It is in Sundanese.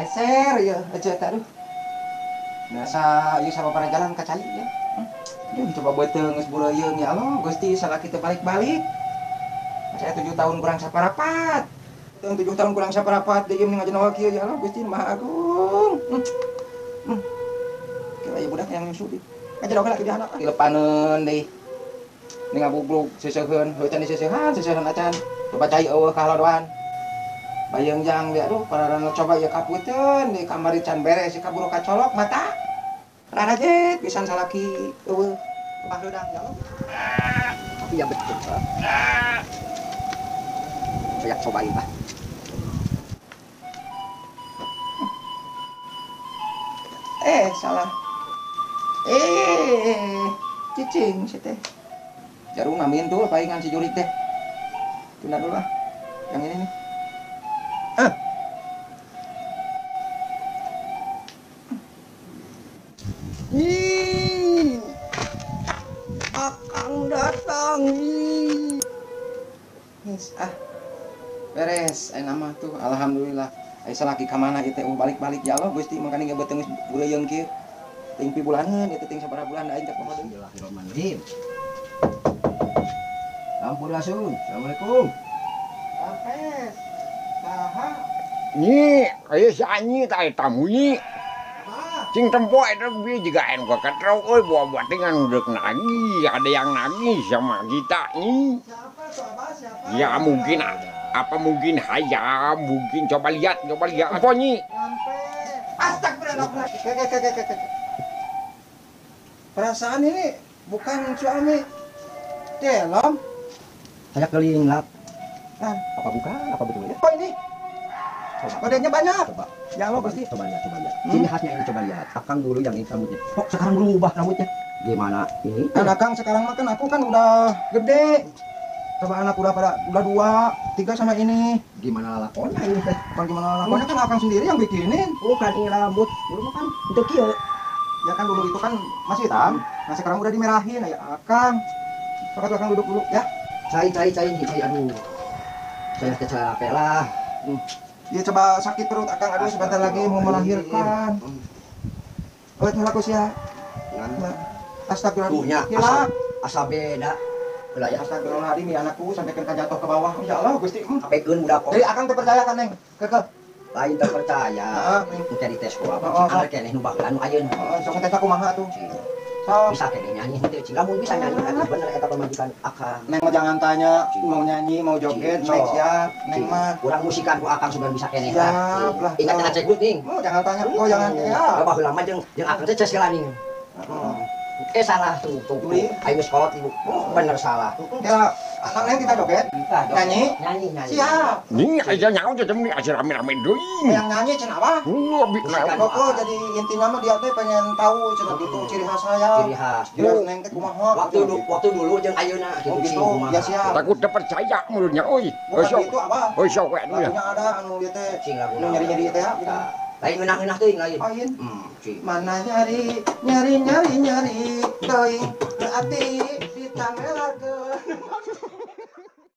Meser ya aja aduh. Biasa ieu sababaraha jalan ka cai ya. Aduh coba beuteung geus bureuyeng ya Allah Gusti salaki teu balik-balik. Saya 7 tahun kurang saparapat. 7 tahun kurang saparapat deui mending ngajeun kieu ya Allah Gusti Maha Agung. Kira ieu budak yang nyusu di. Ngajeun oge di anak dilepaneun deui. Ning ngabuglug seuseuheun, heuh can diseusehan, seusehan acan. Coba cai eueuh kahalodoan. Bayang jang dia aduh pararana coba ieu kaputeun di kamari can beres kaburu kacolok mata. Rarajet pisan salaki eueuh. Pahludang ya Allah. Tapi yang betul. Saya cobain lah. Salah. Cicing si teh. Jarum amin tuh palingan si jurik teh. Tunda dulu ah. Yang ini nih. Ah. Ih. Akang datang. Ih. Yes, ah. Beres aya nama tuh alhamdulillah. Aya salaki ka mana ieu teh balik-balik ya Allah Gusti mangkana ge beuteung geus bureuyeng kieu. Ting pi bulaneun ieu teh ting sabaraha bulan aing teh poho deui. Bismillahirrahmanirrahim. Sampurasun. Assalamualaikum. Rampes. Saha? Nyi, aya si anyi tah tamu nyi. Cing tempo eta bieu jiga anu katrok euy buah-buah teh ngan deuk nagih, ada yang nagih sama kita nyi. Siapa tuh Abah? Siapa? Ya mungkin apa mungkin hayam, mungkin coba lihat apa nyi. Astagfirullah. Perasaan ini bukan suami Delom. Saya keliling lap. Nah, apa bukan? Apa betul ya? Oh ini. Coba. Kodenya banyak. Coba. Ya Allah pasti. Coba lihat, coba lihat. Ini khasnya ini coba lihat. Akang dulu yang ini rambutnya. Kok sekarang berubah rambutnya? Gimana ini? Kan Akang sekarang mah kan aku kan udah gede. Coba anak udah pada udah 2, 3 sama ini. Gimana lakonnya ini teh? Bukan gimana lakonnya kan Akang sendiri yang bikinin. Bukan ini rambut. Dulu mah kan untuk kieu. Ya kan dulu itu kan masih hitam. Nah sekarang udah dimerahin ya Akang. Sok atuh Akang duduk dulu ya. Cai cai cai cai aduh. Saya capek lah. Ya coba sakit perut Akang aduh sebentar lagi mau melahirkan. Oh itu laku sia. Nah. Astagfirullah. Asa, asa beda. Lah ya astagfirullahaladzim ya anakku sampai kena jatuh ke bawah. Ya Allah Gusti. Sampai keun budak kok. Jadi Akang terpercaya kan Neng? Kekeh. Lain terpercaya. Heeh. Engke dites ku apa? Anu keneh nu baheula nu ayeuna. Heeh, sok tes aku kumaha tuh. Sok. Bisa keneh nyanyi henteu cing. Lamun bisa nyanyi atuh bener eta pamajikan Akang. Neng mah jangan tanya mau nyanyi, mau joget, Neng siap. Neng mah urang musikan ku Akang sudah bisa keneh. Siap lah. Ingat cenah cek ning. Oh, jangan tanya. Oh, jangan ya. Baheula mah jeung Akang teh ces heula ning. Salah tuh, tuh. Ayo sekolah ibu. Oh, bener salah. Ya, Akang Neng kita joget. Nyanyi? Nyanyi, nyanyi. Siap. Ini aja nyawa jadi ini aja rame-rame deui. Yang nyanyi cenah apa? Pokok jadi intinya mah dia teh pengen tahu cenah gitu ciri khas saya. Ciri khas. Ciri khas Neng teh kumaha. Waktu dulu jeung ayeuna gitu. Oh gitu. Ya siap. Takut terpercaya mulutnya euy. Bukan gitu apa? Euy sok we atuh ya. Lagunya ada anu ieu teh. Nu nyeri-nyeri teh gitu. Lain ngeunah-ngeunah teuing lain. Lain. Mana nyari nyari nyari nyari teuing ati ditangelakeun.